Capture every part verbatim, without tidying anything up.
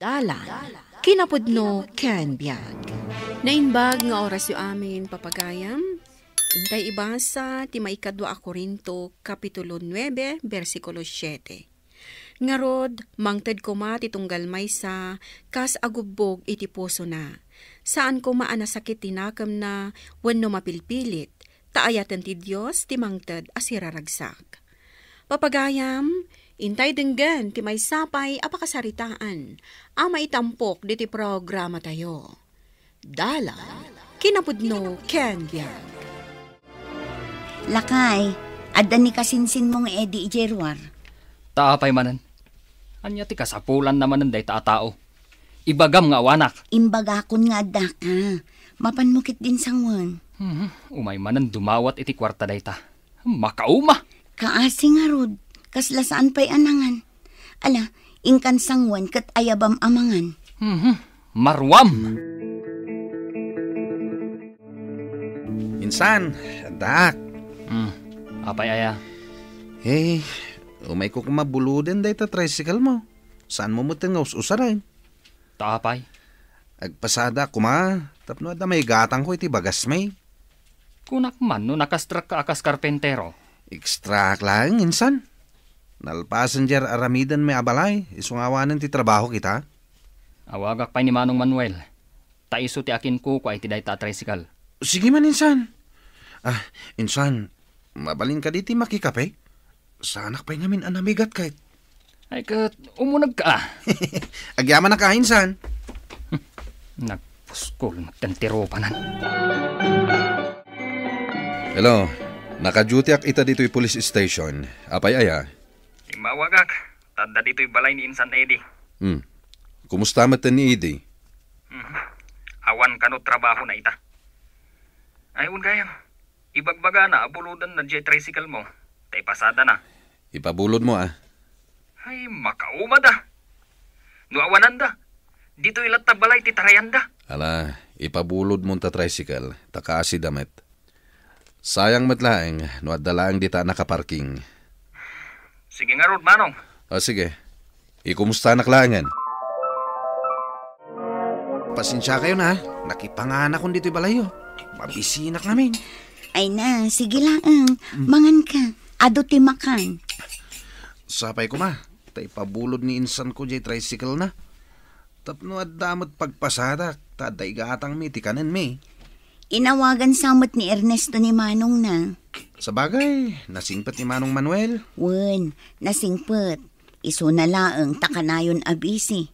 Dalan, kinapudno ken biag. Naimbag nga orasyo amin, papagayam. Intay ibasa ti maikadua a Corinto, kapitulo nuebe, bersikulo siete. Ngarud, mangted koma ti tunggal maysa kas agubbog iti pusona. Saan koma a nasakit ti nakemna wenno mapilpilit, ta ayaten ti Dios ti mangted a siraragsak. Papagayam, intay denggen ti maysa pay a pakasaritaan a maitampok ditoy programatayo. Dalan, kinapudno ken biag. Lakay, adda ni kasinsinmo nga Eddie idiay ruar? Ta apay manen? Ania ti kasapulanna manen dayta a tao? Ibagam nga awanak. Imbagakon nga addaka. Mapanmo ketdin sanguen. Mhm, umay manen dumawat iti kuarta dayta. Makauma! Kaasi ngarud, kasla saan pay a nangan. Ala, inkan sanguen ket ayabam a mangan. Mhm, maruam! Insan, addaak. Hmm, apay aya? Eh, umayko koma buloden dayta tricycle mo. Saanmo metten nga us-usaren? Ta apay? Agpasada koma, tapno adda maigatangko iti bagasmi. Kunak man no nakastrek ka a kas karpentero. Extra laeng, insan. Nalpasen diay ar-aramidenmi a balay, isu nga awanen ti trabahok ita. Awagak pay ni Manong Manuel. Ta isu ti akinkukua iti dayta a tricycle. Sige man, insan. Ah, insan, mabalin kadi ti makikape? Saanak pay ngamin a namigat ket. Ay, ket umunegka. Agyamanak a, insan. Nagpuskol, nagtentirupanan. Hello, naka-dutyak ita ditoy police station. Apay aya? Immawagak, ta adda ditoy balay ni Insan Eddie. Hmm. Kumusta met ni Eddie? Mhm. Awan kano trabahona ita. Ay, wen gayam. Ibagbagana a bulodenna diay tricycle mo, ta ipasadana. Ipabulodmo, a. Ay, makaumada. No awananda, ditoy latta balay ti tarayanda. Ala, ipabulodmo ta tricycle, ta kaasida met. Sayang met laeng no adda laeng dita a nakaparking. Sige ngarud, Manong. O, sige. Ikumustanak laengen. Pasensiakayon, a. Nakipanganakon ditoy balayyo. Mabisinak ngamin. Ay na, sige laeng. Mm. Manganka. Adu ti makan. Sapay koma, ta ipabulod ni insanko diay tricycle na. Tapno adda met pagpasadak, ta adda igatangmi ti kanenmi. Inawagan sa met ni Ernesto ni manongna. Sabagay, nasingpet ni Manong Manuel. Wen, nasingpet. Isuna laeng ta kanayon a busy.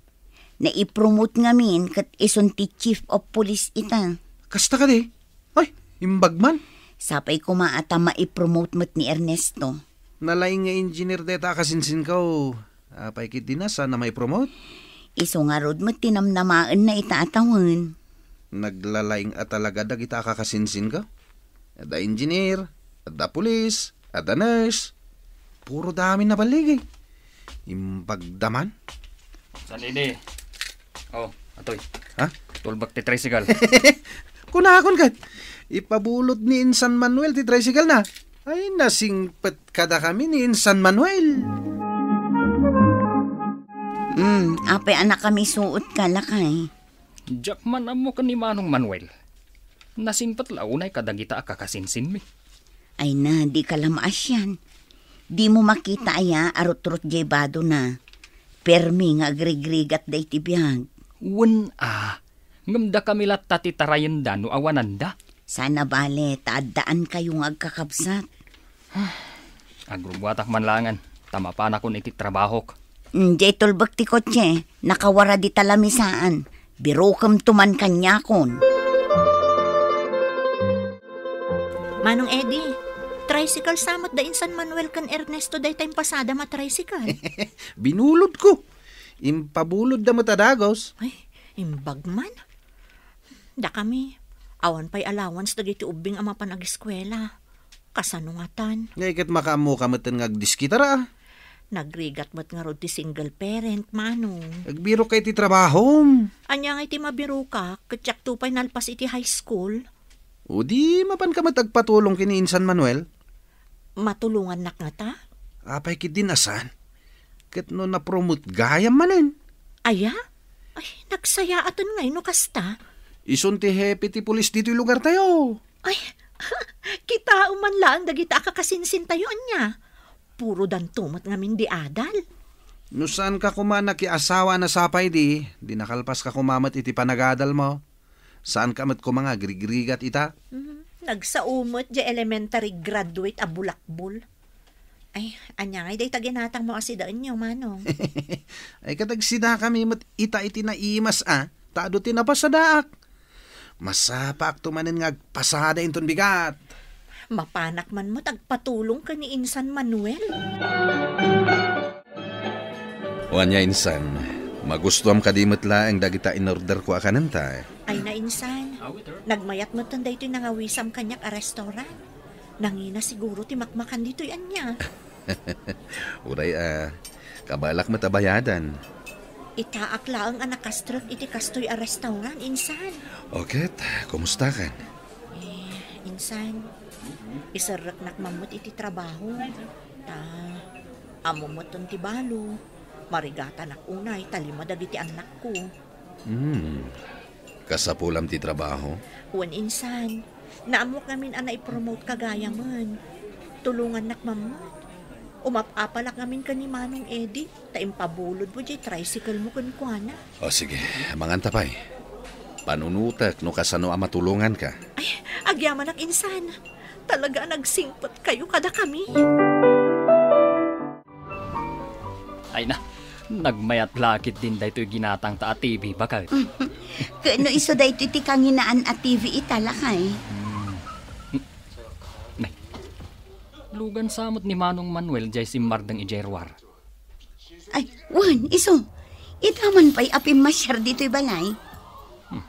Naipromote ngamin ket isun ti chief of police ita. Kasta kadi? Ay, imbag man. Sapay koma a ta maipromote met ni Ernesto. Nalaing nga engineer dayta a kasinsinko. Apay ketdi, saan a maipromote? Isu ngarud met ti namnamaenna ita a tawen. Naglalaing a talaga dagita a kakasinsinko. Adda engineer, adda pulis, adda nurse. Puro daamin naballigi. Imbagda man. San idi? Oh, atoy. Ha? Tulbek ti tricycle. Kunakon ket, ipabulod ni Insan Manuel ti tricycle na. Ay, nasingpet kadakami ni Insan Manuel. Hmm, apay a nakamisuot ka, lakay? Diak man ammo ken ni Manong Manuel. Nasingpet la unay kadagita a kakasinsinmi. Ay na, di ka la maasian. Di mo makita aya a rutrot jay badona. Permi nga agrigrigat daydi biag. Wen a, ngem dakami latta ti tarayenda no awananda. Sana bale, ta addaan kayo nga agkakabsat. Agrubuatak man laengen, ta mapanakon iti trabahok. Mm, jay tulbek ti kotse, nakawara dita lamisaan. Birukemto man kaniakon. Manong Eddie, tricycle sa met da Insan Manuel ken Ernesto dayta impasadam a tricycle. Binulodko. Impabulodda met a dagus. Ay, imbag man. Dakami, awan pay allowance dagiti ubbing a mapan agiskuela. Kasano ngatan? Ngay ket makaammoka metten nga agdiskitara. Nagrigat met ngarud ti single parent, Manong. Agbirok ka iti trabahom. Ania nga iti mabirokak, ket diakto pay nalpas iti high school? O di, mapanka met agpatulong ken ni Insan Manuel? Matulongannak ngata? Apay ketdin a saan? Ket no napromote gayam manen. Aya? Ay, nagsayaaten ngay no kasta. Isun ti hepe ti pulis ditoy lugartayo. Ay, kitaem man laeng dagita a kakasinsintayo, ania? Puro danto met ngamin di adal. No saanka koma nakiasawa a nasapay di, di nakalpaska koma met iti panagadalmo. Saanka met koma nga agrigrigat ita? Mhm. Nagsao met di elementary graduate a bulakbol. Ay, ania ngay dayta ginatangmo a sidaenyo, Manong? Ay, kadagsidakami met ita iti naimas a, ta adu ti napasadaak. Masapaakto manen nga agpasada inton bigat. Mapanak man met agpatulong ken ni Insan Manuel. O ania, Insan, magustuam kadi met laeng dagita inorderko a kanenta? Ay na, Insan. Nagmayat metten daytoy nangawisam kaniak a restaurant. Nangina siguro ti makmakan ditoy ania. Uray a, kabalak met a bayadan. Itaak laeng a nakastrek iti kastoy a restaurant, Insan. O ket, kumustakan? Eh, Insan, iserreknak man met iti trabaho. Ta, ammo metten ti balo. Marigatanak unay ta lima dagiti annakko. Hmm. Kasapulam ti trabaho? Wen, Insan. Naammoak ngamin a naipromote ka gayamen. Tulongannak man met. Umap-apalak ngamin ken ni Manong Eddie, ta impabulodmo diay tricycle mo kenkuana. O sige, manganta pay. Panunotek no kasano a matulonganka. Ay, agyamanak, Insan. Talaga a nagsingpetkayo kadakami. Ay na, nagmayat la ketdin daytoy ginatangta a T V, baket. Ket no isu daytoy ti kanginaan a T V ita, lakay? Hmm. Nay, lugan sa met ni Manong Manuel diay simmardeng idiay ruar. Ay, wen, isu. Ita man pay a pimmasiar ditoy balay. Hmm.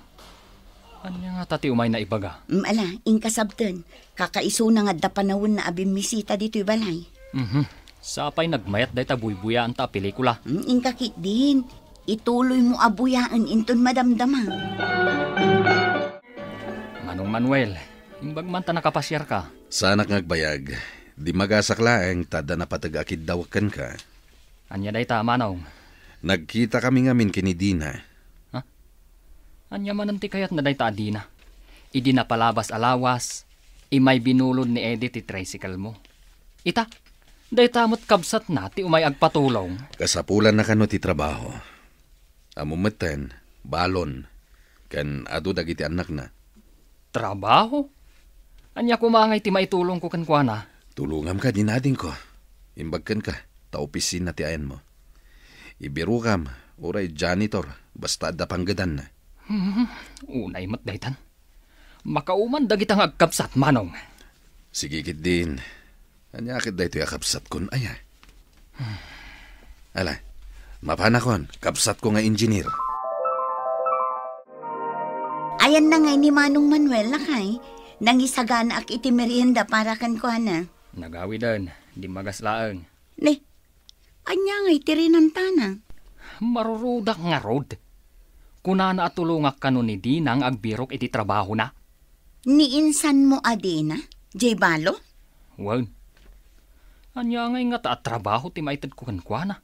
Ania ngata ti umayna ibaga? Mm, ala, inka sabten. Kakaisuna nga adda panawenna a bimmisita ditoy balay. Mhm. Sapay nagmayat dayta buybuyaanta a pelikula. Mm, inka ketdin. Ituloymo a buyaen inton madamdama. Manong Manuel, imbag man ta nakapasiarka. Saanak nga agbayag. Dimmagasak laeng ta adda napateg a kiddawek kenka. Ania dayta, Manong? Nagkitakami ngamin ken ni Dina. Ha? Ania manen ti kayatna dayta a Dina? Idi napalabas a lawas, imay binulod ni Eddie ti tricycle mo. Ita, dayta met kabsatna ti umay agpatulong. Kasapulanna kano ti trabaho. Ammom metten, balon, ken adu dagiti annakna. Trabaho? Ania koma ngay ti maitulongko kenkuana? Tulongam kadi, adingko. Imbag kenka, ta opisina ti ayanmo. Ibirokam, uray janitor, basta adda panggedanna. Hmm, unay met daytan. Makauman dagita nga agkabsat, Manong. Sige ketdin. Ania ket daytoy a kabsatkon, aya? Ala, mapanakon, kabsatko nga engineer. Ayanna ngay ni Manong Manuel, lakay? Nangisaganaak iti merienda para kenkuana. Nagawiden, dimmagas laeng. Ne, ania ngay ti rinantana? Marurudak ngarud. Kunana a tulongak kano ni Dina nga agbirok iti trabahona. Ni insanmo a Dina, diay balo? Wen. Ania ngay ngata a trabaho ti maitedko kenkuana?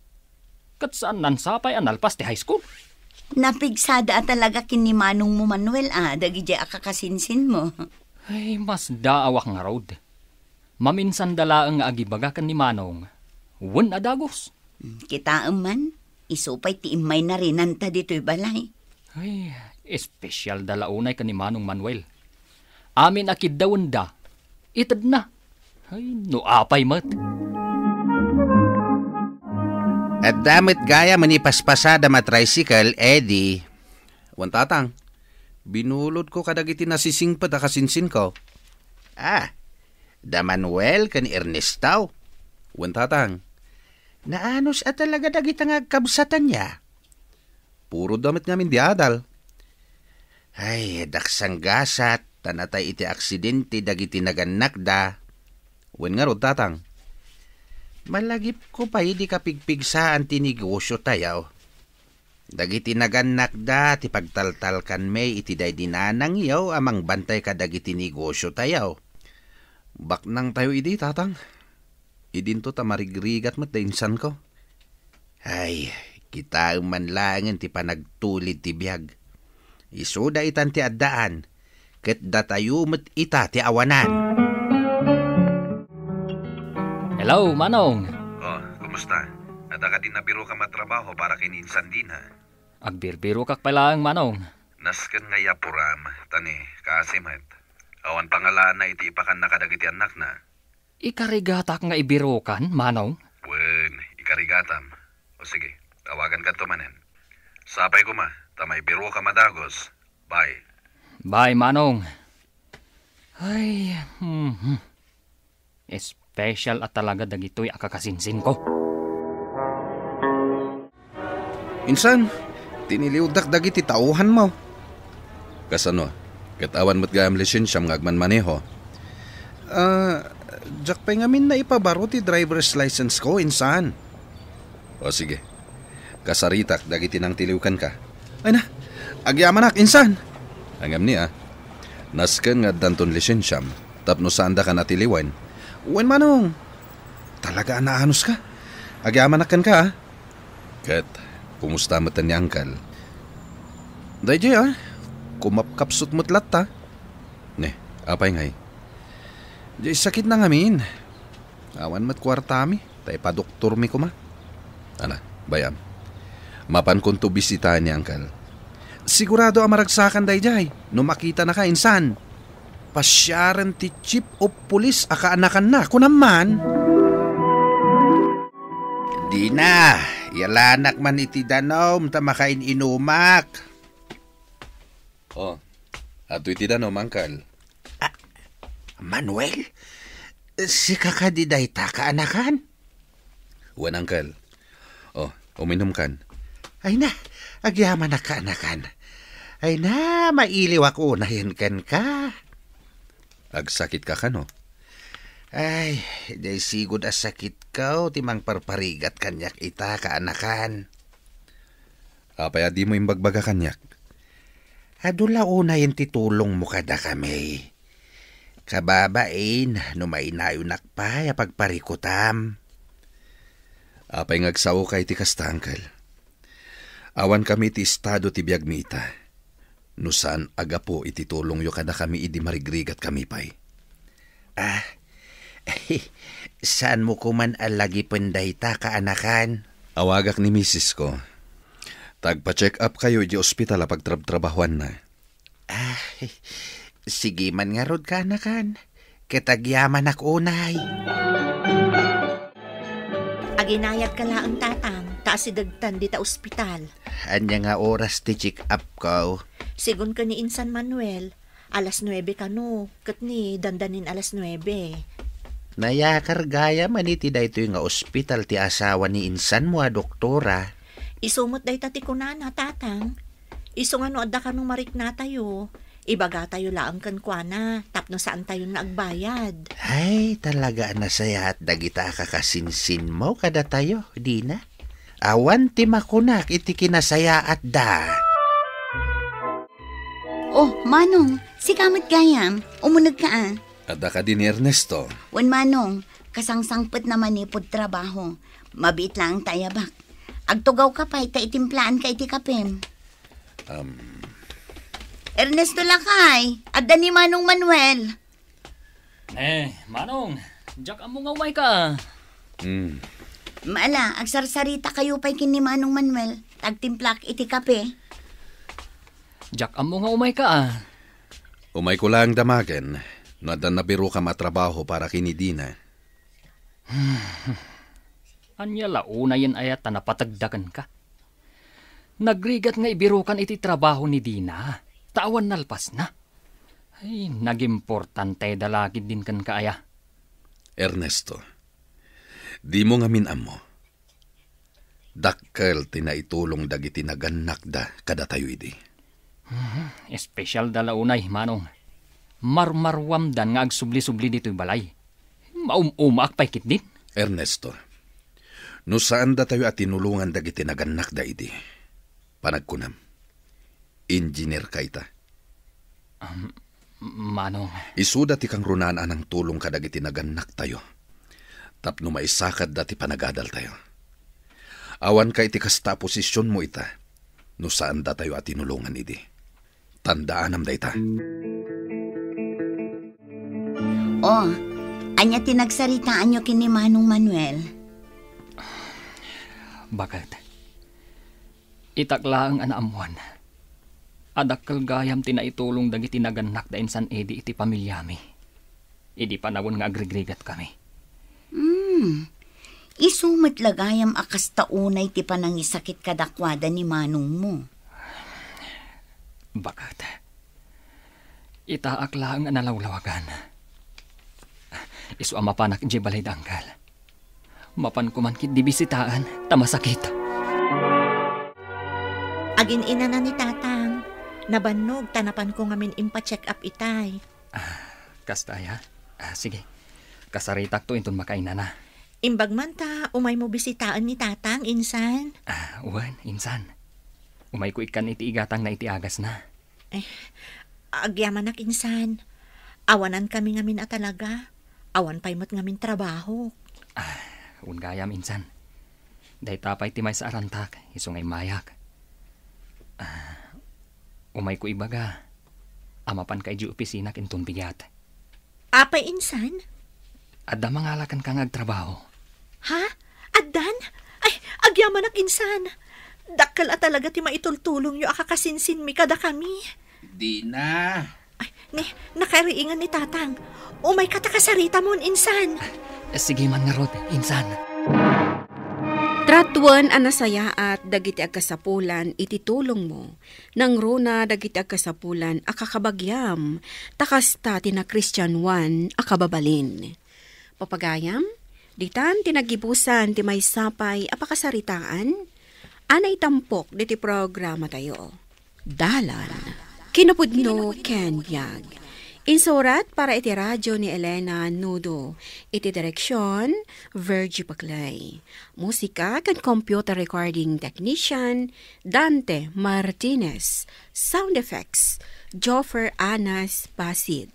Ket saannan sapay a nalpas ti high school. Napigsada a talaga ken ni manongmo Manuel a dagidiay a kakasinsinmo. Ay, masdaawak ngarud. Maminsanda laeng nga agibaga ken ni Manong, wen a dagus. Hmm, kitaem man, isu pay ti immay narinanta ditoy balay. Ay, espesyalda la unay ken ni Manong Manuel. Amin a kiddawenda, itedna. Ay, no apay met. Adda met gayam a ipaspasadam a tricycle, Eddie. Wen, Tatang, binulodko kadagiti nasisingpet a kasinsinko. Ah, da Manuel ken Ernesto. Wen, Tatang, naanus a talaga dagita nga agkabsatan ya. Puro da met ngamin di adal. Ay, daksang gasat, ta natay iti aksidente dagiti nagannakda. Wen ngarud, Tatang, malagipko pay di kapigpigsaan ti negosyo tayo. Dagiti nagannakda ti pagtaltalkanmi iti daydi nanangyo a mangbantay kadagiti negosyo tayo. Baknang tayo idi, Tatang. Idinto ta marigrigat met da insanko. Ay, Kitaem man laengen ti panagtulid ti biag. Isuda itan ti addaan, ket datayo met ita ti awanan. Hello, Manong. Oh, kumusta? Adda kadi nabirokam a trabaho para ken ni insan Dina? Agbirbirokak pay laeng, Manong. Nasken nga iyapuram, ta ni, kaasi met. Awan pangalaanna iti ipakanna kadagiti annakna. Ikarigatak nga ibirokan, Manong? Wen, ikarigatam. O sige, tawagankanto manen. Sapay koma, ta maibirokam a dagus. Bye. Bye, Manong. Ay, mhm. Espesyal a talaga dagitoy a kakasinsinko. Insan, tiniliwdak dagiti tauhanmo. Kasano? Ket awan met gayam lisensiam nga agmanmaneho. Ah, diak pay ngamin naipabaro ti driver's license ko, insan. O sige, kasaritak dagiti nangtiliw kenka. Ay na, agyamanak, insan. Ngem ni a, nasken nga addanton lisensiam tapno saandakan a tiliwen. Wen, Manong, talaga a naanuska. Agyamanak kenka, a. Ket, kumusta met ni Uncle? Daydiay, a. Kumapkapsut met latta. Ne, apay ngay? Diay sakitna ngamin. Awan met kuartami, ta ipadoktormi koma. Ala, bay-am. Mapankonto bisitaen ni Uncle. Sigurado a maragsakan daydiay no makitanaka, insan. Pasiaren ti chief of police a kaanakanna, kunam man. Dina, iyalanak man iti danum ta makain-inumak. Oh, adtoy ti danum, Uncle. Ah, Manuel? Sika kadi dayta, kaanakan? Wen, Uncle. Oh, uminumkan. Ay na, agyamanak, kaanakan. Ay na, mailiwak unayen kenka. Agsakitka kano? Ay, diay sigud a sakitko ti mangparparigat kaniak ita, kaanakan. Apay a dimo imbagbaga kaniak? Adu la unayen ti tulongmo kadakami. Kababain no mainayonak pay a pagparikutam. Apay nga agsaoka iti kasta, Uncle? Awankami iti estado ti biagmi ita. No saan a gapu iti tulongyo kadakami idi marigrigatkami pay. Ah, saanmo koman a lagipen dayta, kaanakan? Awagak ni misisko. Ta agpa-check up kayo idiay ospital a pagtrabtrabahoanna. Ah, sige man ngarud, kaanakan. Ket agyamanak unay. Aginayadka laeng, tatang, ta asidegtan dita ospital. Ania nga oras ti check-upko? Sigun ken ni Insan Manuel, alas nuebe kano, ket ni dandanin alas nuebe. Nayakar gayam a iti daytoy nga ospital ti asawa ni insanmo a doktora. Isu met dayta ti kunana, tatang. Isu nga no adda kano mariknatayo, ibagatayo laeng kenkuana tapno saantayon nga agbayad. Ay, talaga a nasayaat dagita a kakasinsinmo kadatayo, Dina. Awan ti makunak iti kinasayaatda. Oh, Manong, sika met gayam. Umunegka a. Adda kadi ni Ernesto? Wen, Manong, kasangsangpetna manipud trabaho. Mabiit laeng ta ayabak. Agtugawka pay ta itimplaanka iti kapem. Um. Ernesto, lakay, adda ni Manong Manuel. Eh, Manong, diak ammo nga umayka. Hmm. Ala, agsarsarita kayo pay ken ni Manong Manuel, ta agtimplaak iti kape. Diak ammo nga umayka, a. Umayko laeng damagen, no adda nabirokam a trabaho para ken ni Dina. Ania la unayen aya ta napategda kenka? Nagrigat nga ibirokan iti trabaho ni Dina, ta awan nalpasna. Ay, nagimportanteda la ketdin kenka aya. Ernesto, dimo ngamin ammo. Dakkel ti naitulong dagiti nagannakda kadatayo idi. Mhm, espesyalda la unay, Manong. Marmaruamdan nga agsubli-subli ditoy balay. Maum-umaak pay ketdin. Ernesto, no saandatayo a tinulongan dagiti nagannakda idi, panagkunam, engineer ka ita. Um, Manong. Isuda ti kangrunaan a nangtulong kadagiti nagannaktayo tapno maisakatda ti panagadaltayo. Awanka iti kasta a posisionmo ita, no saan datayo a tinulongan idi. Tandaanam dayta. Oh, ania ti nagsaritaanyo ken ni Manong Manuel? Baket, itak laeng a naammuan a dakkel gayam ti naitulong dagiti nagannak da insan idi iti pamiliami, idi panawen nga agrigrigatkami. Hmm. Isu met la gayam a kasta unay ti panangisakit kadakuada ni manongmo. Baket, itaak laeng a nalawlawagan. Isu a mapanak idiay balay da uncle. Mapanko man ketdi bisitaen, ta masakit. Agin-inana ni Tatang. Nabannog ta napanko ngamin impa-check up itay. Ah, kasta aya? Ah, sige. Kasaritakto inton makainana. Imbag man ta umaymo bisitaen ni Tatang, insan? Ah, wen, insan. Umayko ikkan iti igatangna iti agasna. Eh, agyamanak, insan. Awanankami ngamin a talaga. Awan pay met ngamin trabaho. Ah, wen gayam, insan. Dayta pay ti maysa a rantak, isu nga immayak. Ah, umayko ibaga a mapanka idiay opisinak inton bigat. Apay, insan? Adda mangala kenka nga agtrabaho. Ha? Addan? Ay, agyamanak, insan. Dakkel a talaga ti maitultulongyo a kakasinsinmi kadakami. Dina. Ay, ni, nakariingan ni Tatang. Umayka ta kasaritamon, insan. Sige man ngarud, insan. Tratuen a nasayaat dagiti agkasapulan iti tulongmo. Nangruna dagiti agkasapulan a kakabagiam, ta kasta ti nakristianoan a kababalin. Papagayam, ditan ti naggibusan ti maysa pay a pakasaritaan a naitampok diti programatayo. Dalan. Kinapudno ken biag. Insurat para iti radio ni Elena Nudo. Iti direksyon, Virgie Paclay. Musika ken computer recording technician, Dante Martinez. Sound effects, Joffer Anas Basid.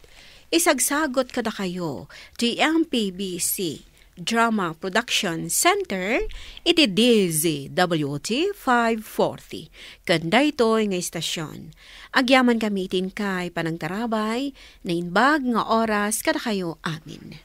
Isagsagot kadakayo ti M P B C Drama Production Center iti D Z W T five forty. Ken daytoy nga istasyon, agyamankami iti inkay panangtarabay, naimbag nga oras kadakayo amin.